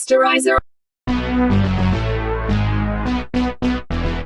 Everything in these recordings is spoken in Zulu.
Posterizer.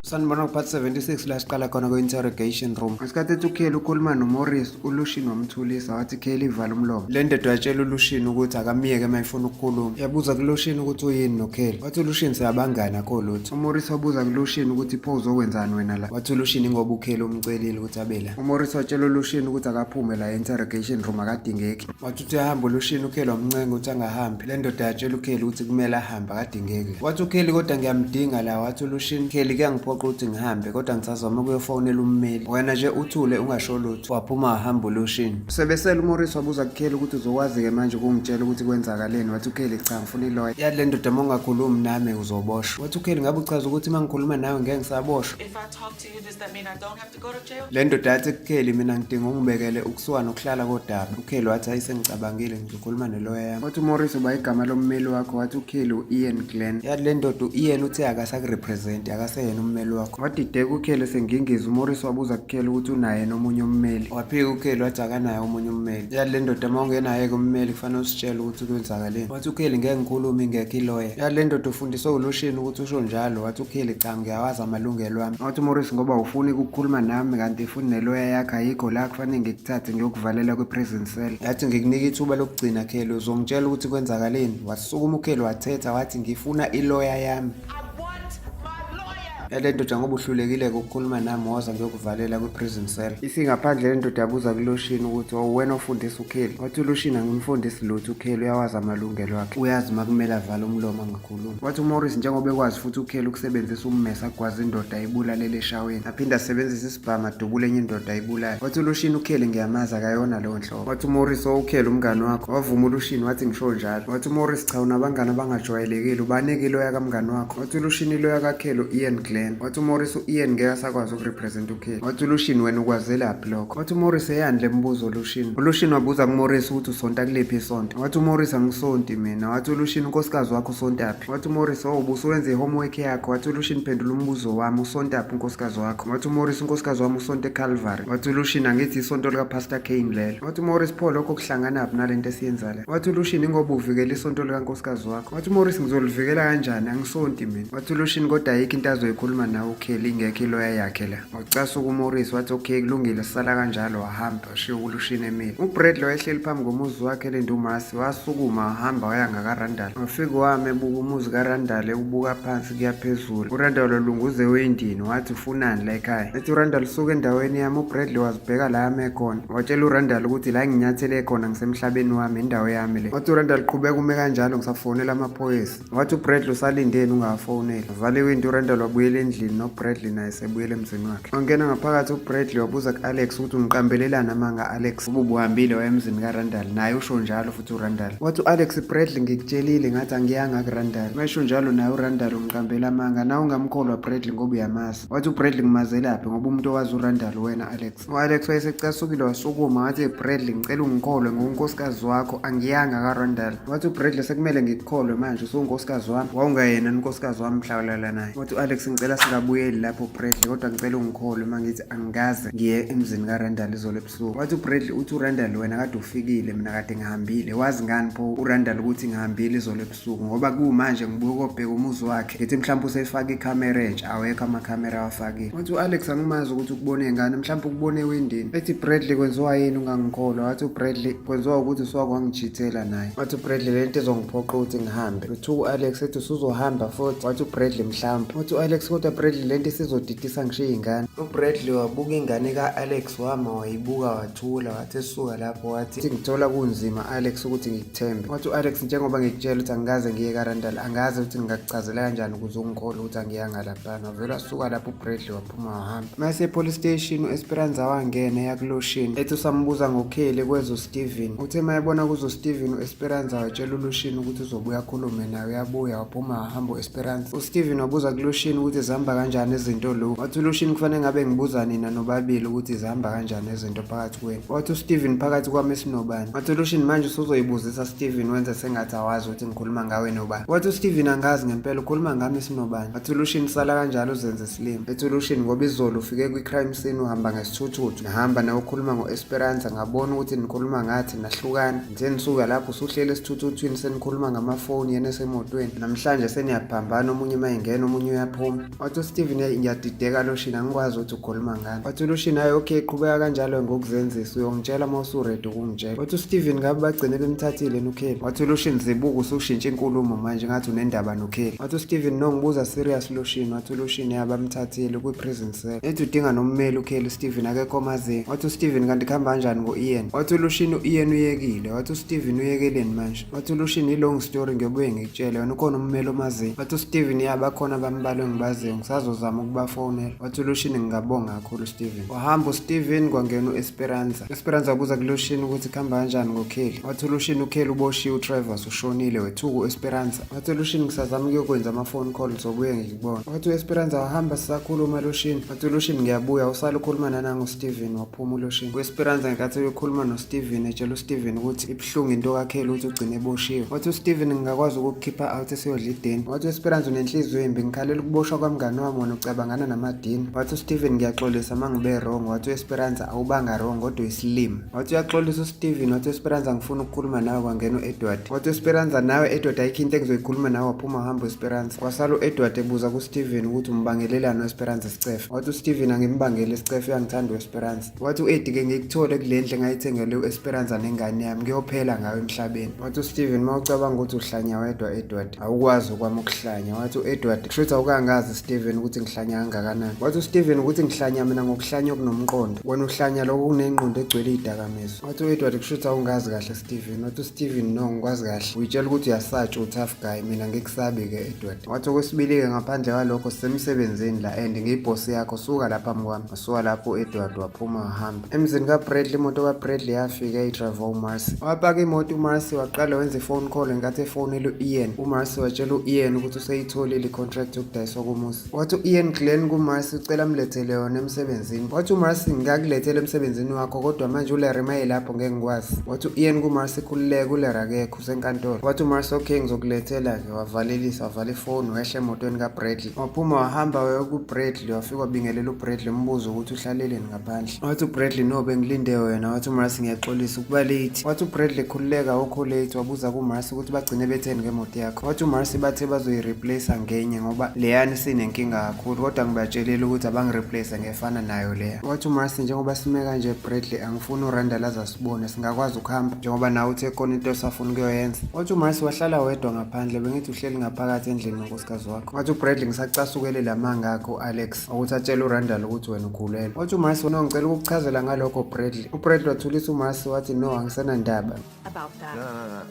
Sanibona ku-part 76 la siqala khona ku-interrogation room. Ngesikhathi ethi uKelly ukhuluma noMorris, uLucian wamthulisa wathi Kelly vala umlomo. Le ndoda yatshela uLucian ukuthi akamyeke uma efuna ukukhuluma. Yabuza kuLucian ukuthi uyini noKelly. Wathi uLucian siyabangani akho lutho. UMorris wabuza kuLucian ukuthi pho uzokwenzani wena la. Wathi uLucian ingoba uKelly umcelile ukuthi abe la. UMorris watshela uLucian ukuthi akaphume la e-interrogation room akadingeki. Wathi uthi uyahamba uLucian uKelly wamncenga ukuthi angahambi. Le ndoda yatshela uKelly ukuthi kumele ahambe akadingeki. Wathi uKelly kodwa ngiyamdinga la. Wathi uLucian Kelly kuyangiphoqa ukuthi ngihambe kodwa ngisazama ukuyofonela ummeli. Wena nje uthule ungasho lutho. Waphuma wahamba uLucian. Sebesele uMorris wabuza kuKelly ukuthi uzokwazi-ke manje ukungitshela ukuthi kwenzakaleni. Wathi uKelly cha ngifuna iloya. Yathi le ndoda uma ungakhulumi nami uzoboshwa. Wathi uKelly ngabe uchaza ukuthi uma ngikhuluma nawe ngeke ngisaboshwa. If I talk to you, does that mean I don't have to go to jail? Le ndoda yathi kuKelly mina ngidinga ungibekele ukusuka nokuhlala kodaba. UKelly wathi hayi sengicabangile ngizokhuluma neloya yami. Wathi uMorris uba igama lommeli wakho. Wathi uKelly u-Ian Glenn. Yathi le ndoda u-Ian uthe akasakurepresenti akaseyena ummeli wakho. Wadideka uKelly sengingiza. UMorris wabuza kuKelly ukuthi unaye nomunye ummeli. Waphika uKelly wathi akanaye omunye ummeli. Yathi le ndoda uma ungenaye-ke ummeli kufanele usitshele ukuthi kwenzakaleni. Wathi uKelly ngeke ngikhulume ingekho iloya. Yathi le ndoda ufundiswe uLucian ukuthi usho njalo. Wathi uKelly cha ngiyawazi amalungelo ami. Wathi uMorris ngoba ufuni ukukhuluma nami kanti futhi neloya yakho ayikho la kufanele ngikuthathe ngiyokuvalela kwi-prison cell. Yathi ngikunika ithuba lokugcina Kelly uzongitshela ukuthi kwenzakaleni. Wasukuma uKelly wathetha wathi ngifuna iloya yami. I want my lawyer. Yale ndoda ngoba uhlulekile ukukhuluma nami woza ngiyokuvalela kwi-prison cell. Isingaphandle le ndoda yabuza kuLucian ukuthi wena ofundisa uKelly. Wathi uLucian angimfundisi lutho uKelly uyawazi amalungelo akhe. Uyazi uma kumele avale umlomo angakhulumi. Wathi uMorris njengoba ekwazi futhi uKelly ukusebenzisa ummese agwaze indoda ayibulalele eshaweni. Aphinde asebenzise isibhamu adubule enye indoda ayibulale. Wathi uLucian uKelly ngiyamazi akayona leyo nhlobo. Wathi uMorris owuKelly umngani wakho. Wavuma uLucian wathi ngisho njalo. Wathi uMorris cha unabangani abangajwayelekile ubanike iloya kamngani wakho. Wathi uLucian iloya kaKelly u-Ian Glenn. Wathi uMorris u-Ian ngeke asakwazi ukurepresent uKelly. Wathi uLucian wena ukwazelaphi lokho? Wathi uMorris eyani le mbuzo Lucian. ULucian wabuza kuMorris ukuthi usonta kuliphi isonto. Wathi uMorris angisonti mina. Wathi uLucian unkosikazi wakho usontaphi? Wathi uMorris oh ubusuwenza i-homework yakho. Wathi uLucian phendula umbuzo wami usontaphi unkosikazi wakho? Wathi uMorris unkosikazi wami usonta eCalvary. Wathi uLucian angithi isonto likaPastor Kane lelo. Wathi uMorris pho lokho kuhlanganaphi nalento esiyenza la? Wathi uLucian ingoba uvikela isonto likankosikazi wakho. Wathi uMorris ngizolivikela kanjani angisonti mina. Wathi uLucian kodwa ayikho into azoyikhuluma nawe uKelly ingekho iloya yakhe la. Wacasuka uMorris wathi okay kulungile sisala kanjalo wahamba washiya uLucian emile. UBradley wayehleli phambi komuzi wakhe elinde uMasi wasukuma wahamba waya ngakaRandall. Wafika wama ebuka umuzi kaRandall ewubuka phansi kuya phezulu. URandall walunguza ewindini wathi ufunani la ekhaya. Ethi uRandall suka endaweni yami uBradley wazibheka la ame khona. Watshela uRandall ukuthi la nginyathele khona ngisemhlabeni wami indawo yami le. Wathi uRandall qhubeka ume kanjalo ngisafonela amaphoyisa. Wathi uBradley usalindeni ungawafoneli. Wavale iwindi uRandall wabuyela endlini noBradley naye sebuyela emzini wakhe. Wangena ngaphakathi uBradley wabuza ku-Alex ukuthi ungiqambelelani amanga Alex. Uba ubuhambile waya emzini kaRandall naye usho njalo futhi uRandall. Wathi u-Alex Bradley ngikutshelile ngathi angiyanga kuRandall. Wayesho njalo naye uRandall ungiqambela amanga nawe ungamkholwa Bradley ngoba uyamazi. Wathi uBradley ngimazelaphi ngoba umuntu owazi uRandall wena Alex. U-Alex wayesecasukile wasukuma wathi Bradley ngicela ungikholwe ngunkosikazi wakho angiyanga kaRandall. Wathi uBradley sekumele ngikukholwe manje usuwunkosikazi wami. Wawungayena unkosikazi wami mhla ulala naye. Wathi u-Alex ngicela singabuyeli lapho Bradley kodwa ngicela ungikholwe uma ngithi angikaze ngiye emzini kaRandall izolo ebusuku. Wathi uBradley uthi uRandall wena kade ufikile mina kade ngihambile. Wazi ngani pho uRandall ukuthi ngihambile izolo ebusuku ngoba kumanje ngibuye kobheka umuzi wakhe ngithi mhlawumbe usefake ikhamera entsha awekho amakhamera awafakile. Wathi u-Alex angimazi ukuthi ukubone ngani mhlawumbe ukubone ewindini. Ethi Bradley kwenziwa yini ungangikholwa? Wathi uBradley kwenziwa ukuthi usuwake wangijithela naye. Wathi uBradley le nto izongiphoqa ukuthi ngihambe. Uthuka u-Alex ethi usuzohamba futhi. Wathi uBradley mhlawumbe. Wathi u-Alex kodwa Bradley le nto isizodidisa ngishiye ingane. UBradley wabuka ingane ka-Alex wama wayibuka wathula wathi esuka lapho wathi ngithola kunzima Alex ukuthi ngikuthembe. Wathi u-Alex njengoba ngikutshela ukuthi angikaze ngiye kaRandall angazi ukuthi ngingakuchazela kanjani ukuze ungikholwe ukuthi angiyanga laphana. Wavele wasuka lapho uBradley waphuma wahamba. Mase epolice station u-Esperanza wangena eya kuLucian ethi usambuza ngoKelly kweza uSteven. Uthe uma ebona kuzo uSteven u-Esperanza watshela uLucian ukuthi uzobuya akhulume naye uyabuya waphuma wahamba u-Esperanza. USteven wabuza kuLucian ukuthi Ukuthi zihamba kanjani izinto lo. Wathi uLucian, kufanele ngabe ngibuza nina nobabili ukuthi zihamba kanjani izinto phakathi kwenu. Wathi uSteven, phakathi kwami sinobani? Wathi uLucian, manje usuzoyibuzisa Steven, wenze sengathi awazi ukuthi ngikhuluma ngawe nobani. Wathi uSteven, angazi ngempela ukhuluma ngami sinobani. Wathi uLucian, sala kanjalo uzenze slim. Ethi uLucian, ngoba izolo ufike kwi-crime scene uhamba ngesithuthuthu nahamba nawe ukhuluma ngo-Esperanza, ngabona ukuthi nikhuluma ngathi nahlukana. Ngithe nisuka lapho usuhleli esithuthuthwini senikhuluma ngamafoni yena esemotweni. Namhlanje seniyaphambana, omunye uma engena omunye uyaphuma. Wathi uSteven, hey, ngiyadideka Lucian, angikwazi ukuthi ukhuluma ngani. Wathi uLucian, hayi okay, qhubeka kanjalo ngokuzenzisa, uyongitshela uma usu-ready ukungitshela. Wathi uSteven, ngabe bagcine bemthathile noKelly? Wathi uLucian, zibuka usushintsha inkulumo manje ngathi unendaba noKelly. Wathi uSteven, no, ngibuza serious Lucian. Wathi uLucian, ya, bamthathile kwi-prison cell. Ethi udinga nommeli uKelly, Steven akekho omaziyo. Wathi uSteven, kanti kuhamba kanjani ngo-Ian? Wathi uLucian, u-Ian uyekile. Wathi uSteven, uyekeleni manje? Wathi uLucian, i-long story, ngiyobuye ngikutshele. Wena ukhona ummeli omaziyo? Wathi uSteven, ya, bakhona abambalwa engibaziyo, ngisazozama ukubafonela. Wathi uLucian, ngingabonga kakhulu Steven. Wahamba uSteven, kwangena u-Esperanza. Esperanza wabuza kuLucian ukuthi kuhamba kanjani ngoKelly. Wathi uLucian, uKelly uboshiwe, uTravers ushonile. Wethuka u-Esperanza. Wathi uLucian, ngisazama ukuyokwenza ama-phone call, ngizobuye ngikubona. Wathi u-Esperanza, wahamba sisakhuluma Lucian. Wathi uLucian, ngiyabuya, usale ukhuluma nanangu Steven. Waphuma uLucian. U-Esperanza ngenkathi eyokhuluma noSteven, etshela uSteven ukuthi ibuhlungu into kaKelly ukuthi ugcine eboshiwe. Wathi uSteven, ngingakwazi ukukukhipha out esiyodla ideni. Wathi u-Esperanza, unenhliziyo embi, ngikhalela ukuboshwa kwamngani wami, wena ucabangana namadini. Wathi uSteven, ngiyaxolisa uma ngibe wrong. Wathi u-Esperanza, awubanga wrong kodwa uyisilima. Wathi uyaxolisa uSteven. Wathi u-Esperanza, ngifuna ukukhuluma nawe. Kwangena u-Edward. Wathi u-Esperanza, nawe Edward ayikho into engizoyikhuluma nawe. Waphuma wahamba u-Esperanza. Kwasala u-Edward ebuza kuSteven ukuthi umbangelelani u-Esperanza isicefe. Wathi uSteven, angimbangeli isicefe, uyangithanda u-Esperanza. Wathi u-Eddie, ke ngikuthole kule ndlu engayithengele u-Esperanza nengane yami, kuyophela ngawe emhlabeni. Wathi uSteven, uma ucabanga ukuthi uhlanya wedwa Edward, awukwazi okwami ukuhlanya. Wathi u-Edward, kusho ukuthi awukangazi Steven ukuthi ngihlanya kangakanani. Wathi uSteven, ukuthi ngihlanya mina ngokuhlanya okunomqondo, wena uhlanya lokho kunengqondo egcwele iy'dakamizwa. Wathi u-Edward, kusho ukuthi awungazi kahle Steven. Wathi uSteven, no, ngikwazi kahle, uyitshela ukuthi uyasatsha u-tough guy, mina ngikusabi-ke Edward. Wathi okwesibili-ke, ngaphandle kwalokho sisemsebenzini la and ngiyibhosi yakho, suka lapha phambi kwami. Wasuka lapho u-Edward waphuma wahamba emzini kaBradley. Imoto kaBradley yafika eyidrayiva uMarcy. Wapaka imoto uMarcy, waqala wenza i-phone call. Ngenkathi efonela u-Ian, uMarcy watshela u-Ian ukuthi useyitholile i-contract yokudayiswa komuzi. Wathi u-Ian Glenn kuMarcy ucela amlethele yona emsebenzini. Wathi uMarcy, ngingakulethela emsebenzini wakho, kodwa manje uLarry mayelapho ngeke ngikwazi. Wathi u-Ian kuMarcy, khululeka, uLarry akekho, usenkantolo. Wathi uMarcy, okay, ngizokulethela-ke. Wavalelisa, wavala ifoni, wehla emotweni kaBradley, waphuma wahamba waya kuBradley. Wafika wabingelela uBradley, umbuzo ukuthi uhlaleleni ngaphandle. Wathi uBradley, no, bengilinde wena. Wathi uMarcy, ngiyaxolisa ukuba late. Wathi uBradley, khululeka, awukho late. Wabuza kuMarcy ukuthi bagcine betheni ngemoto yakho. Wathi uMarcy, bathe bazoyi-replace ngenye ngoba leyani sinenkinga kakhulu, kodwa ngibatshelile ukuthi abangi-replace ngefana nayo leya. Wathi uMarcy, njengoba sime kanje Bradley, angifuni uRandall azasibone, singakwazi ukuhamba njengoba nawe uthe khona into osafuna ukuyoyenza. Wathi uMarcy, wahlala wedwa ngaphandle, bengithi uhleli ngaphakathi endlini nonkosikazi wakho. Wathi uBradley, ngisacasukele lamanga akho u-Alex ukuthi atshele uRandall ukuthi wena ukhulelwe. Wathi uMarcy, no, ngicela ukukuchazela ngalokho Bradley. UBradley wathulisa uMarcy, wathi no, angisenandaba. About that. No, no, no.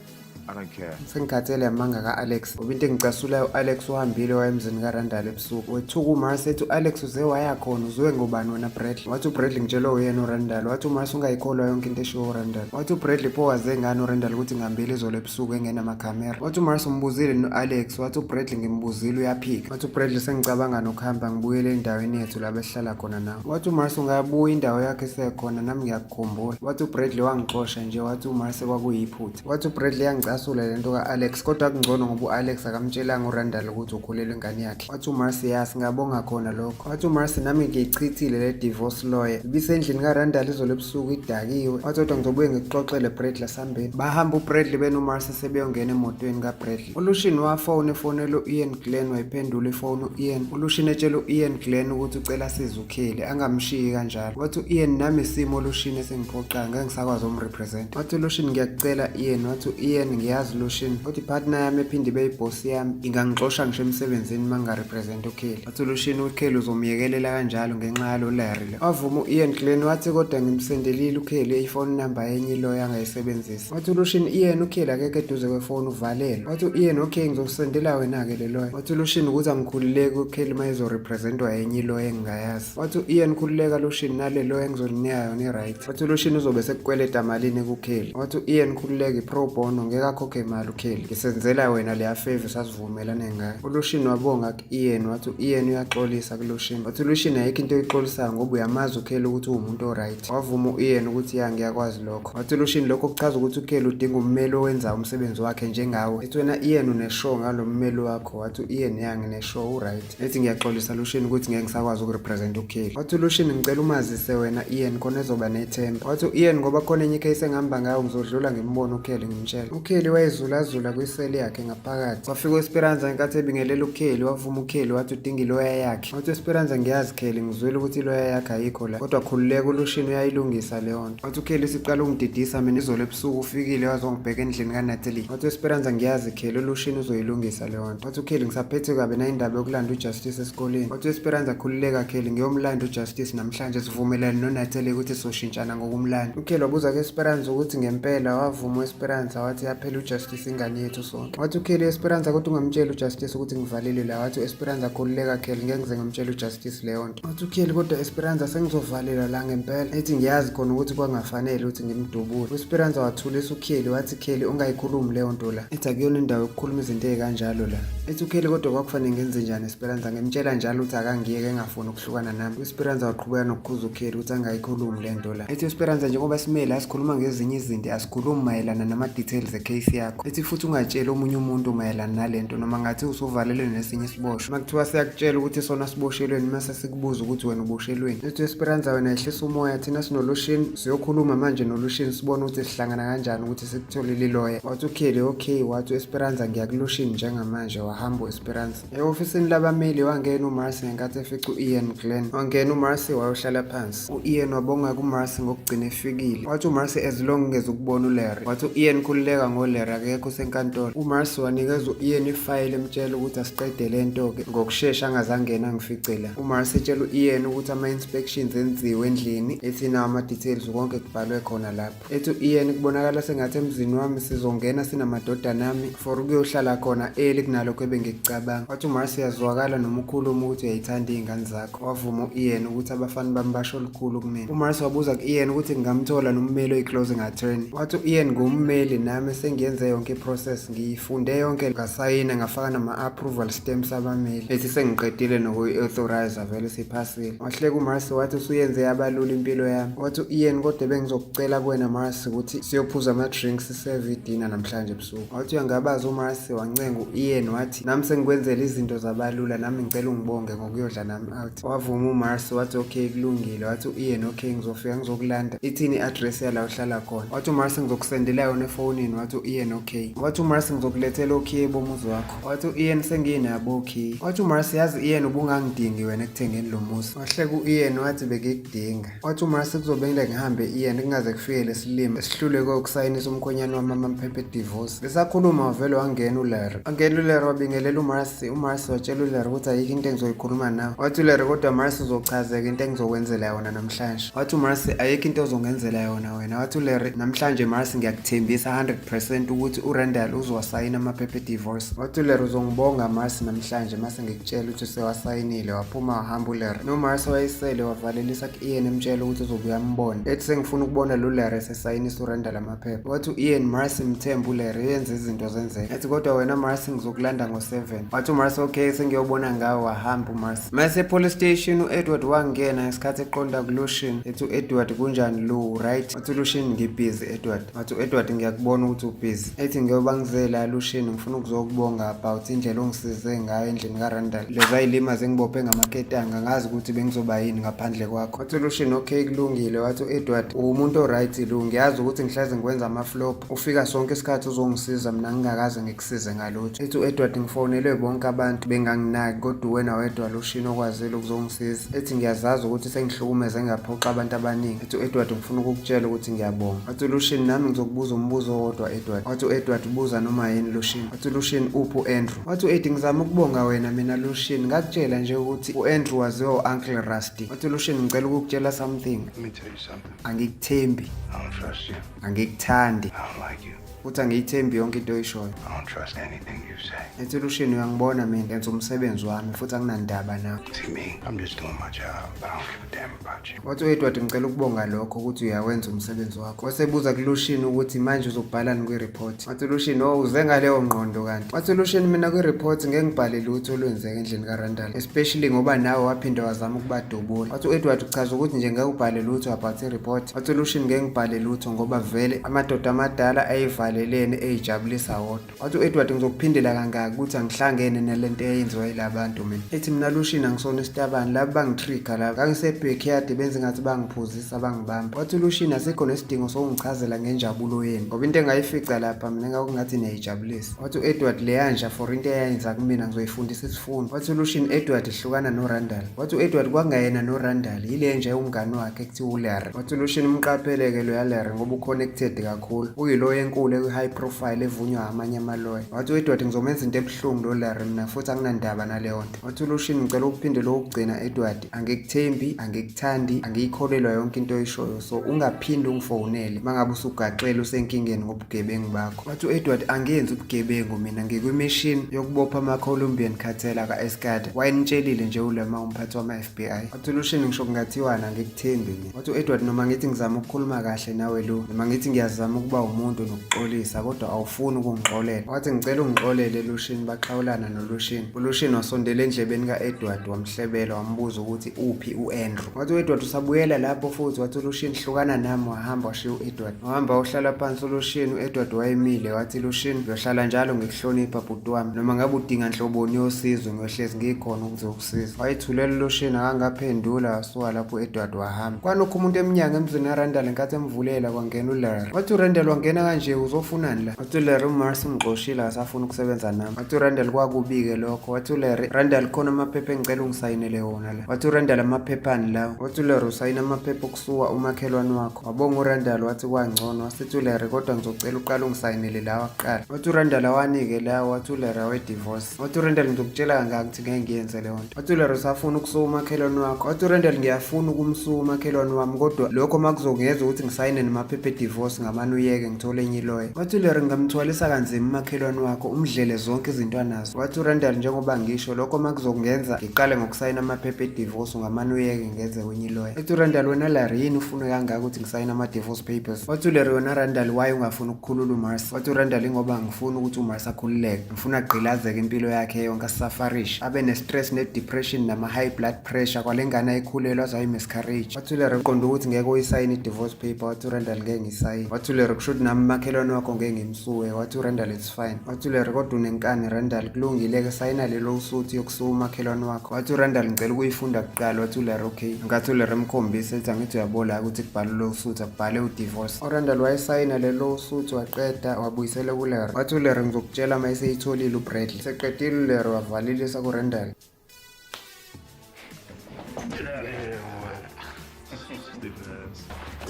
I don't care. Sengikhathele amanga ka-Alex, ngoba into engicasulayo u-Alex uhambile waya emzini kaRandall ebusuku. Wethuka uMarcy ethi u-Alex uze waya khona, uzwe ngobani wena Bradley? Wathi uBradley, ngitshelwe uyena uRandall. Wathi uMarcy, ungayikholwa yonke into eshiwo uRandall. Wathi uBradley, pho waze ngani uRandall ukuthi ngihambile izolo ebusuku engenamakhamera? Wathi uMarcy, umbuzile no-Alex? Wathi uBradley, ngimbuzile, uyaphika. Wathi uBradley, sengicabanga nokuhamba ngibuyele endaweni yethu la besihlala khona nawe. Wathi uMarcy, ungabuya, indawo yakho isekhona, nami ngiyakukhumbula. Wathi uBradley, wangixosha nje. Wathi uMarcy, kwakuyiphutha. Wathi uBradley, yangicasula lento ka-Alex, kodwa kungcono ngoba u-Alex akamtshelanga uRandall ukuthi ukhulelwe ingane yakhe. Wathi uMarcy, ya, singabonga khona lokho. Wathi uMarcy, nami ngiyichithile le divorce lawyer, ibisendlini kaRandall izolo ebusuku idakiwe. Wathi kodwa ngizobuye ngikuxoxele Bradley, asambeni. Bahamba uBradley benoMarcy sebeyongena emotweni kaBradley. ULucian wafona efonela u-Ian Glenn, wayiphendula ifoni u-Ian. ULucian etshela u-Ian Glenn ukuthi ucela asize uKelly, angamshiyi kanjalo. Wathi u-Ian, nami isimo Lucian esingiphoqayo, ngeke ngisakwazi ukumrepresent. Wathi uLucian, ngiyakucela Ian. Wathi u-Ian, ngiyazi Lucian, kodwa ipartner yami ephinde ibe ibhosi yami ingangixosha ngisho emsebenzini uma ngingarepresent uKelly. Wathi uLucian, uKelly uzomyekelela kanjalo ngenxa yalo Larry lo? Wavuma u-Ian Glenn, wathi kodwa ngimsendelile uKelly ifoni number yenye iloya angayisebenzisa. Wathi uLucian, Ian, uKelly akekho eduze kwefoni, uvalelwe. Wathi u-Ian, okay, ngizokusendela wena-ke le lawyer. Wathi uLucian, ukuthi angikhululeki uKelly uma ezorepresentwa yenye iloya engingayazi. Wathi u-Ian, khululeka Lucian, nale lawyer engizolinika yona i-right. Wathi uLucian, uzobe sekukweleta malini kuKelly? Wathi u-Ian, khululeka, i-pro bono, ngeke akhokhe imali uKelly, ngisenzela wena leya favor sasivumelane ngayo. ULucian wabonga ku-Ian, wathi u-Ian uyaxolisa kuLucian. Wathi uLucian ayikho into oyixolisayo ngoba uyamazi uKelly ukuthi uwumuntu o-right. Wavuma u-Ian ukuthi ya, ngiyakwazi lokho. Wathi uLucian lokho kuchaza ukuthi uKelly udinga ummeli owenza umsebenzi wakhe njengawe. Ethi wena Ian une-sure ngalo mmeli wakho? Wathi u-Ian ya, ngine-sure, u-right. Ethi ngiyaxolisa Lucian ukuthi ngeke ngisakwazi ukurepresent uKelly. Wathi uLucian ngicela umazise wena Ian khona ezoba nethemba. Wathi u-Ian ngoba khona enye icase engihamba ngayo ngizodlula ngimbone uKelly ngimtshele. UKelly wayezulazula kwiseli yakhe ngaphakathi. Wafika u-Esperanza ngenkathi ebingelela uKelly, wavuma uKelly wathi udinga iloya yakhe. Wathi u-Esperanza ngiyazi Kelly, ngizwile ukuthi iloya yakhe ayikho la, kodwa khululeka uLucian uyayilungisa leyo nto. Wathi uKelly siqala ukungididisa mina izolo ebusuku ufikile wazongibheka endlini kaNatalie. Wathi u-Esperanza ngiyazi Kelly, uLucian uzoyilungisa leyo nto. Wathi uKelly ngisaphethe kabi nayindaba yokulanda uJustice esikoleni. Wathi u-Esperanza khululeka Kelly, ngiyomlanda uJustice namhlanje, sivumelane noNatalie ukuthi sizoshintshana ngokumlanda. UKelly wabuza ku-Esperanza ukuthi ngempela, wavuma u-Esperanza wathi yaphela uJustice ingane yethu sonke. Wathi uKelly Esperanza kodwa ungamtsheli uJustice ukuthi ngivalile la. Wathi u-Esperanza khululeka Kelly, ngeke ngize ngimtshele uJustice leyo nto. Wathi uKelly kodwa Esperanza sengizovalelwa la ngempela. Ethi ngiyazi khona ukuthi kwangafanele ukuthi ngimdubule. U-Esperanza wathulisa uKelly wathi Kelly ungayikhulumi leyo nto la. Ethi akuyona indawo yokukhuluma izinto ey'kanjalo la. Ethi uKelly kodwa kwakufanele ngenze njani Esperanza, ngimtshela njalo ukuthi akangiyeke engafuni ukuhlukana nami. U-Esperanza waqhubeka nokukhuza uKelly ukuthi angayikhulumi le nto la. Ethi u-Esperanza njengoba simele asikhuluma ngezinye izinto, asikhulumi mayelana nama-details e-case yakho. Ethi futhi ungatsheli omunye umuntu mayelana nale nto noma ngathi usuvalelwe nesinye isiboshwa. Uma kuthiwa siyakutshela ukuthi sona siboshelweni mase sikubuza ukuthi wena uboshelweni. Ethi u-Esperanza wena yehlisa umoya, thina sinoLucian, siyokhuluma manje noLucian sibone ukuthi sihlangana kanjani ukuthi sikutholile iloya. Wathi uKelly okay, wathi u-Esperanza ngiya kuLucian njengamanje, wahamba u-Esperanza. E-ofisini labameli wangena uMarcy ngenkathi efica u-Ian Glenn. Wangena uMarcy wayohlala phansi. U-Ian wabonga kuMarcy ngokugcina efikile. Wathi uMarcy as long ngezukubona uLarry. Wathi u-Ian khululeka ngoLarry akekho usenkantolo. UMarcy wanikeza u-Ian ifayili emtshela ukuthi asiqede le nto-ke ngokushesha angazangena angifice la. UMarcy etshela u-Ian ukuthi ama-inspections enziwe endlini, ethi nawo ama-details konke kubhalwe khona lapho. Ethi u-Ian kubonakala sengathi emzini wami sizongena sinamadodana ami for ukuyohlala khona early kunalokho ebengikucabanga. Wathi uMarcy uyazwakala noma ukhuluma ukuthi uyayithanda iy'ngane zakho. Wavuma u-Ian ukuthi abafana bami basho lukhulu kumina. UMarcy wabuza ku-Ian ukuthi ngingamthola nommeli oyi-closing attorney. Wathi u-Ian ngummeli nami sengiyenze yonke i-process, ngiyifunde yonke, ngasayina ngafaka nama-approval stamps abameli. Ethi sengiqedile nokuyi-authorize vele siphasile. Wahleka uMarcy wathi usuyenze yabalula impilo yami. Wathi u-Ian kodwa bengizokucela kuwena Marcy ukuthi siyophuza ama-drinks siseve idina namhlanje ebusuku. Wathi uyangabaza uMarcy wancenga u-Ian wathi nami sengikwenzela izinto zabalula nami ngicela ungibonge ngokuyodla nami out. Wavuma uMarcy wathi okay kulungile. Wathi u-Ian okay ngizofika ngizokulanda. Ithini i-address yala uhlala khona? Wathi uMarcy ngizokusendela yona efonini. Wathi u-Ian okay. Wathi uMarcy ngizokulethela okhiye bomuzi wakho. Wathi u-Ian senginabo okhiye. Wathi uMarcy yazi Ian ubungangidingi wena ekuthengeni lo muzi. Wahleka u-Ian wathi bekikudinga. Wathi uMarcy kuzobe ngile ngihambe Ian kungaze kufike lesilima esihluleke ukusayinisa umkhonyane wami amaphepha edivorce. Besakhuluma wavele wangena uLarry. Wangena uLarry wabingelela uMarcy. UMarcy watshela uLarry ukuthi ayikho into engizoyikhuluma nawe. Wathi uLarry kodwa Marcy uzochazeka into engizokwenzela yona namhlanje. Wathi uMarcy ayikho into ozongenzela yona wena. Wathi uLarry namhlanje Marcy ngiyakuthembisa 100% ukuthi uRandall uzowasayina amaphepha edivorce. Wathi uLarry uzongibonga Marcy namhlanje mase ngikutshela ukuthi usewasayinile. Waphuma wahamba uLarry. NoMarcy wayesele wavalelisa ku-Ian emtshela ukuthi uzobuya ambone. Ethi sengifuna ukubona lo Larry esesayinisa uRandall amaphepha. Wathi u-Ian Marcy mthembe uLarry uyenza izinto zenzeke. Ethi kodwa wena Marcy ngizokulanda ngo-7. Wathi uMarcy okay sengiyobona ngawe, wahamba uMarcy. Mase police station u-Edward wangena ngesikhathi eqonda kuLucian. Ethi u-Edward kunjani Lu, right? Wathi uLucian ngibhizi Edward. Wathi u-Edward ngiyakubona ukuthi ubhizi. Ethi ngiyoba ngizela Lucian ngifuna ukuzokubonga about indlela ongisize ngayo endlini kaRandall. Leza yilima zingibophe ngamaketanga ngazi ukuthi bengizoba yini ngaphandle kwakho. Wathi uLucian okay kulungile. Wathi u-Edward uwumuntu oright Lu, ngiyazi ukuthi ngihleze ngikwenza ama-flop. Ufika sonke isikhathi uzongisiza mina ngingakaze ngikusize ngalutho. Ethi u-Edward ngifonelwe bonke abantu benganginaki kodwa uwena wedwa Lucian okwazile ukuzongisiza. Ethi ngiyazazi ukuthi sengihlukumeze ngaphoxa abantu abaningi. Ethi u-Edward ngifuna ukukutshela ukuthi ngiyabonga. Wathi uLucian nami ngizokubuza umbuzo owodwa Edward. Wathi u-Edward ubuza noma yini Lucian. Wathi uLucian uphi u-Andrew? Wathi u-Eddie ngizama ukubonga wena mina Lucian. Ngakutshela nje ukuthi u-Andrew waziwa u-Uncle Rusty. Wathi uLucian ngicela ukukutshela something. Let me tell you something. Angikuthembi, I don't trust you. angikuthandi. I don't like you. Futhi angiyithembi yonke into oyishoyo. I don't trust anything you say. Ethi uLucian uyangibona mina ngenza umsebenzi wami futhi anginandaba nawe. See me, I'm just doing my job, but I don't give a damn about you. Wathi u-Edward ngicela ukubonga lokho ukuthi uyawenza umsebenzi wakho. Wasebuza kuLucian ukuthi manje uzobhalani kwi kwi-report. Wathi uLucian, oh, uze ngaleyo ngqondo kanti. Wathi uLucian, mina kwi-report ngeke ngibhale lutho olwenzeka endlini kaRandall, especially ngoba nawe waphinde wazama ukubadubula. Wathi u-Edward, uchaza ukuthi nje ngeke ubhale lutho about i-report? Wathi uLucian, ngeke ngibhale lutho ngoba vele amadoda amadala ayivalelene eyijabulisa wodwa. Wathi u-Edward, ngizokuphindela kangaki ukuthi angihlangene nalento eyenziwa yila bantu mina? Ethi, mina Lucian angisona isitabane, laba bangitrigger laba. Ngangise-backyard benze ngathi bangiphuzisa bangibamba. Wathi uLucian, asikho nesidingo sokungichazela ngenjabulo yenu ngoba into engayifica lapha mina ngakungathi niyayijabulisa. Wathi u-Edward, leya nja for into eyayenza kumina ngizoyifundisa isifundo. Wathi uLucian, Edward, hlukana noRandall. Wathi u-Edward, kwangayena noRandall, yile nja ewumngani wakhe ekuthiwa uLarry. Wathi uLucian, umqaphele-ke loya Larry ngoba uconnected kakhulu, uyiloya enkulu ekwi-high profile evunywa amanye amaloya. Wathi u-Edward, ngizomenza into ebuhlungu lo Larry mina futhi anginandaba naleyo nto. Wathi uLucian, ngicela ukuphinde lokugcina Edward, angikuthembi, angikuthandi, angiyikholelwa yonke into oyishoyo, so ungaphinde ungifonele mangabe usugaxele usenkingeni ngobugebengu bakho. Wathi u-Edward, angenzi ubugebengu mina, ngikwi-mission yokubopha ama-Colombian cartel aka-Escada. Wayenitshelile nje ulema umphathi wama-FBI. Wathi uLucian, ngisho kungathiwana angikuthembi mina. Wathi u-Edward, noma ngithi ngizama ukukhuluma kahle nawe lo, noma ngithi ngiyazama ukuba umuntu nokuxolisa, kodwa awufuni ukungixolela. Wathi, ngicela ungixolele Lucian. Baxhawulana noLucian. ULucian wasondela endlebeni ka-Edward wamhlebela wambuza ukuthi uphi u-Andrew. Wathi u-Edward, usabuyela lapho futhi? Wathi uLucian, hlukana nami. Wahamba washiya u-Edward. Wahamba wahlala phansi uLucian, u-Edward wayemile. Wathi, Lucian, ngiyohlala njalo ngikuhlonipha bhuti wami, noma ngabe udinga nhloboni yosizo ngiyohlezi ngikhona ukuzokusiza. Wayithulela uLucian akangaphendula, wasuka lapho u-Edward wahamba. Kwanokho umuntu emnyango emzini kaRandall, ngenkathi emvulela kwangena uLarry. Wathi uRandall, wangena kanje uzofunani la? Wathi uLarry, uMars ungixoshile akasafuni ukusebenza nami. Wathi uRandall, kwakubi-ke lokho. Wathi uLarry, Randall, khona amaphepha engicela ungisayinele wona la. Wathi uRandall, amaphephani lawo? Wathi uLarry, usayina amaphepha okusuwa umakhelwane wakho. Wabonga uRandall wathi kwangcono. Wasithi uLarry, kodwa ngizocela uqale ungisayinele lawa kuqala. Wathi uRandall, awanike lawo? Wathi uLarry, awe-divorce. Wathi uRandall, ngizokutshela kangaki ukuthi ngeke ngiyenze leyo nto? Wathi uLarry, usafuna ukusuka umakhelwane wakho? Wathi uRandall, ngiyafuna ukumsuka umakhelwane wami, kodwa lokho makuzongenza ukuthi ngisayine namaphepha e-divorce ngamane uyeke ngithole enye iloya. Wathi uLarry, ngingamthwalisa kanzima umakhelwane wakho, umdlele zonke izinto anazo. Wathi uRandall, njengoba ngisho lokho makuzongenza ngiqale ngokusayina amaphepha e-divorce ungamane uyeke ngenze kwenye iloya. Wathi uRandall, wena Larry, yini ufune kangaka ukuthi ngisayine ama-divorce papers? Wathi uLarry, wena Randall, why ungafuni ukukhulula uMars? Wathi uRandall, ingoba ngifuna ukuthi uMars akhululeke, ngifuna agqilazeke impilo yakhe yonke, asufferishe, abe ne-stress ne-depression nama-high blood pressure, kwale ngane ayikhulelwe aze ayi-miscarriage. Wathi uLarry, uqonda ukuthi ngeke uyisayine i-divorce paper? Wathi uRandall, ngeke ngisayine. Wathi uLarry, kusho ukuthi nami umakhelwane wakho ngeke ngimsuwe? Wathi uRandall, it's fine. Wathi uLarry, kodwa unenkani Randall. Kulungile-ke, sayina lelo usuthi yokusuka umakhelwane wakho. Wathi uRandall, ngicela ukuyifunda kuqala. Wathi uLarry, okay. Ngathi uLarry emkhombisa ethi, angithi uyabola ukuthi kubhalwe lawsuit, akubhale udivorce. URandall wayesayina le lawsuit waqeda wabuyisela kuLarry. Wathi uLarry, ngizokutshela uma eseyitholile uBradley. Seqedile uLarry wavalelisa kuRandall.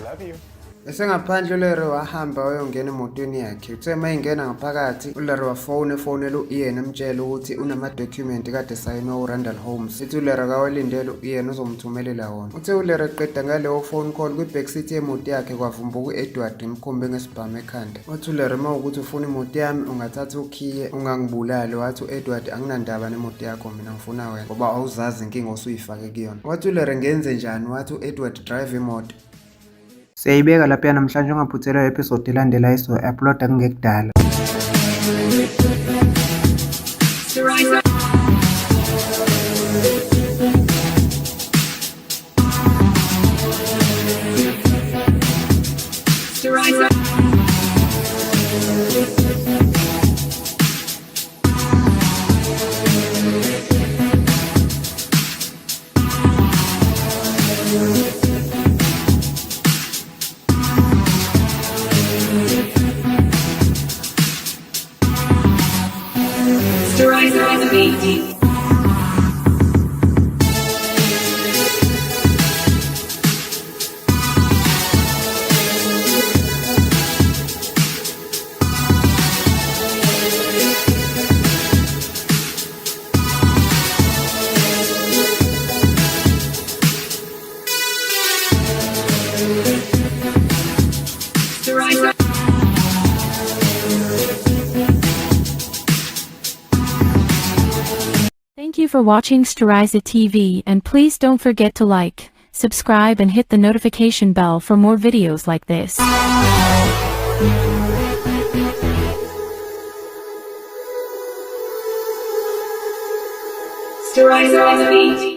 Love you. Esengaphandle uLarry wahamba wayongena emotweni yakhe. Uthe uma engena ngaphakathi uLarry wafona efonela u-Ian emtshela ukuthi unamadokhumenti kade esayinwa uRandall Holmes. Ethi uLarry akawalindele, u-Ian uzomthumelela wona. Uthe uLarry eqeda ngaleyo phone call, kwi-backseat yemoto yakhe kwavumbuka u-Edward emkhombe ngesibhamu ekhanda. Wathi uLarry, uma ukuthi ufuna imoto yami ungathatha ukhiye ungangibulali. Wathi u-Edward, anginandaba nemoto yakho mina, ngifuna wena ngoba awuzazi inkinga osuyifake kuyona. Wathi uLarry, ngenze njani? Wathi u-Edward, drive imoto. Siyayibeka lapha namhlanje, ungaphuthelwa episode elandelayo esizoyi-uploada kungekudala. Strizer. Strizer. Thank you for watching Steriza TV and please don't forget to like, subscribe and hit the notification bell for more videos like this. Sterizer on the beat.